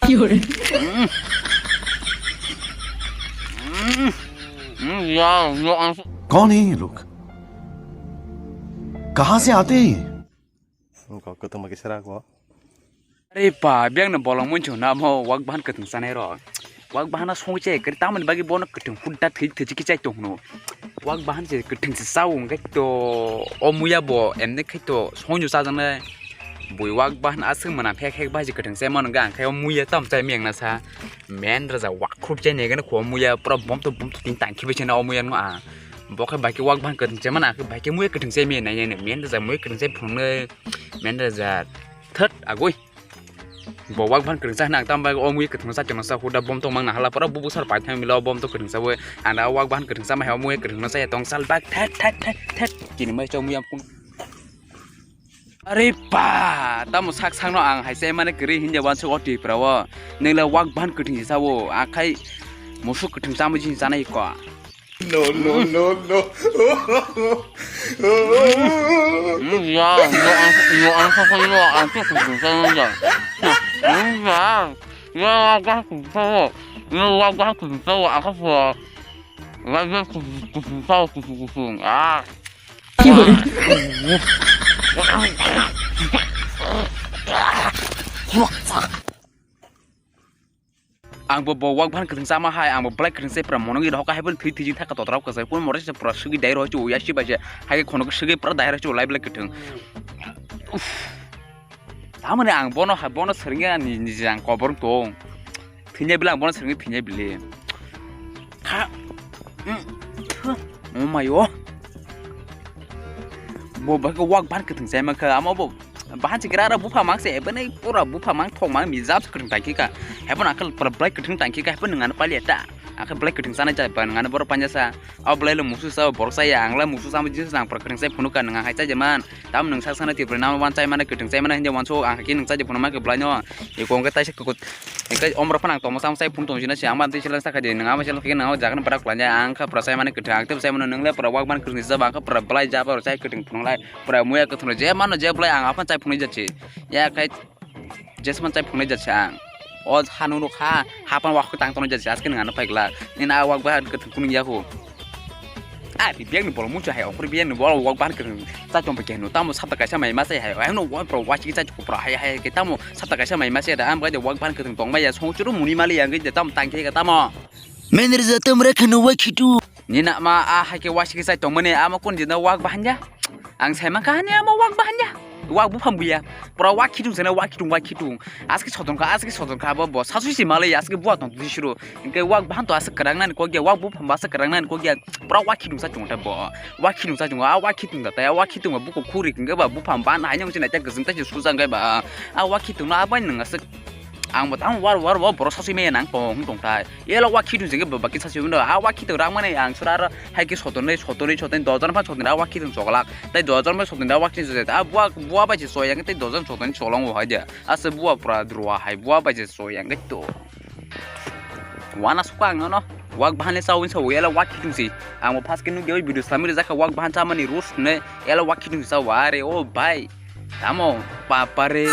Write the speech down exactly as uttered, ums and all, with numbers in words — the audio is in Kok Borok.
Mm, mm, mm, ya, ya, ang- कौन है ये लोग? कहाँ से आते हैं ये? Wngkha kwtwma kisa rw ko. Are pa, biyang no bolong munchung na mo wak bahan kwthwng chanai rw. Wak bahan no song che kari tamoni bagwi bono kwthwng hudda thwi thwi chai tong hwno. Wak bahan se kwthwng se chao hwnkhe to o muya bo emne khai to song ju chajaknai. Bui wak bahan aswk mwnam phek phek bai se kwthwng se mano hwnkhe ang khai o muya tam chai miyang na sa. Men raja wak khrup chai nai gana kho o muya pura bom to bom to tin tang khibai se na o muya no a. Bo khe bai khe wak bahan kwthwng se mana khe bai khe muya kwthwng se mi nai nai men raja muya kwthwng se phungnai. Men raja thot agoi. Bo wak bahan kwthwng sa hwnwi ang tamo bai o mui kwthwng sa chwng sa huda bom tong mang na hala pora bubuk sar pai thang milo bom to kwthwng sa bo ang da wak bahan kwthwng sa mai o mui kwthwng sa ya tong sal bak thet thet thet thet kini mai chong mui am kun. Are pa tamo sak sak no ang hai se mane kwrwi hinja wan so o tipra o nengla wak bahan kwthwng sa o akhai musuk kwthwng sa mo jin sa nai ko. No, no, no, no. Ya, ya, ang, ya, ang, ya, ang, ya, ang, ya, ya, ya, ya, wagah kusung, ya, wagah kusung, aku suka, wagah kusung, kusung, kusung, kusung, ah. Ang bo, bo wak bahan kwthwng sama hai, ang bo belai kwthwng se pura monogwi rohor ka hai bo thwi thwi jing thaka totra kwsai, phone mora se pura swgwi dai rohor chu, ya si bai se, hai khonok swgwi pura dai rohor chu, lai belai kwthwng. Uff. Tamoni ang bono hai, bono swrwngya ni, ni jang kobor tong. Thwinya bile ang bono swrwngya thwinya bile. Kha. Mm. Oh my oh. Bo ba wak bahan kwthwng sai ma kha, amo bo Bahan sikira ara bupha mang se, ebene pura bupha mang thok mang mijab kwthwng tangkhi ka. Hebo nang khe pura belai kwthwng tangkhi ka, hebo nang ano palia ta. Ang khe belai kwthwng sanai cha ba nang ano borok panja sa. Abo belai lo musu sa, borok sa ya, ang la musu sa, jinsa nang pura kwthwng sai phunuk ka, nang hai cha je man. Tam nang sak sana tipra nama wan chai mana kwthwng chai mana hinja wan so, ang khe nang cha je phunuk ma khe belai no. Eko ang khe taisa kwkut. Hingke omrok phano ang tongma samsai phone tong sina se, ang ban twi seleng sakha di, nang ama seleng khe nang o jaga ni bwrak kwlai ya, ang kha pura sai mani kwthwng, ang tei sai mano nang le pura wak ban kwthwng ni jaba, ang kha pura belai jaba rok chai kwthwng phunuk lai. Pura muya kwthwng je mano je belai ang aphano chai phunui jachi. Ya khai jesman chai phunui jachi ang. O hanung rok ha, hapan wak tang tongo jachi, aske nang ano phai glak. Nini a wak bahan kwthwng phunuk ya hu. A biyang ni bolong muchung hai okor biyang ni bolong wak bahan kwthwng chai tong khe no. Tamo sapta kaisa mai ma chai hai. Ano wak pro wak chai chai pro hai hai ke tamo sapta kaisa mai ma chai da am bai de wak bahan kwthwng tong bai ya song churu muni mali yang de tamo tang khe tamo. Manager tamo re khano wai khitu. Ni na ma a hai khe wasi khe sai tong mani ama kon jina wak bahan ya. Ang sai man kha ni ama wak bahan ya. Wak buphang buya. Pura wak khitung sana wak khitung wak khitung. Aski soton kha aski soton kha bo bo sasu si malai aski buwa tong tu siro. Hingke wak bahan to aswk kwrang nani kok ya wak buphang ba aswk kwrang nani kok ya. Pura wak khitung sa chung ta bo. Wak khitung sa chung a wak khitung da ta ya wak khitung ba buko khuri hingke ba buphang ban hai nyong si na ta gazing ta si sujang gai ba. A wak khitung na abai nang aswk. Ang bo tamo war war war borok sasui maya nang tong tong thai. Elo wa khitung jengke ba bakhe sasui mano. A wa khitung rang mani ang sura aro hai khe sotonwi sotonwi sotonwi dojon phan sotonwi a wa khitung choklak. Tai dojon bai sotonwi a wa khitung choklak. A bua bua bai se soi yang tai dojon sotonwi cholong bo hai de. Ase bua pura drua hai bua bai se soi yang to. Wana suka ang no. Wak bahane sa win sa elo wa khitung si. Ang bo phas ke nuk de video sami re jakha wak bahan sa mani rus ne elo wa khitung sa wa re o bai. Tamo papa re.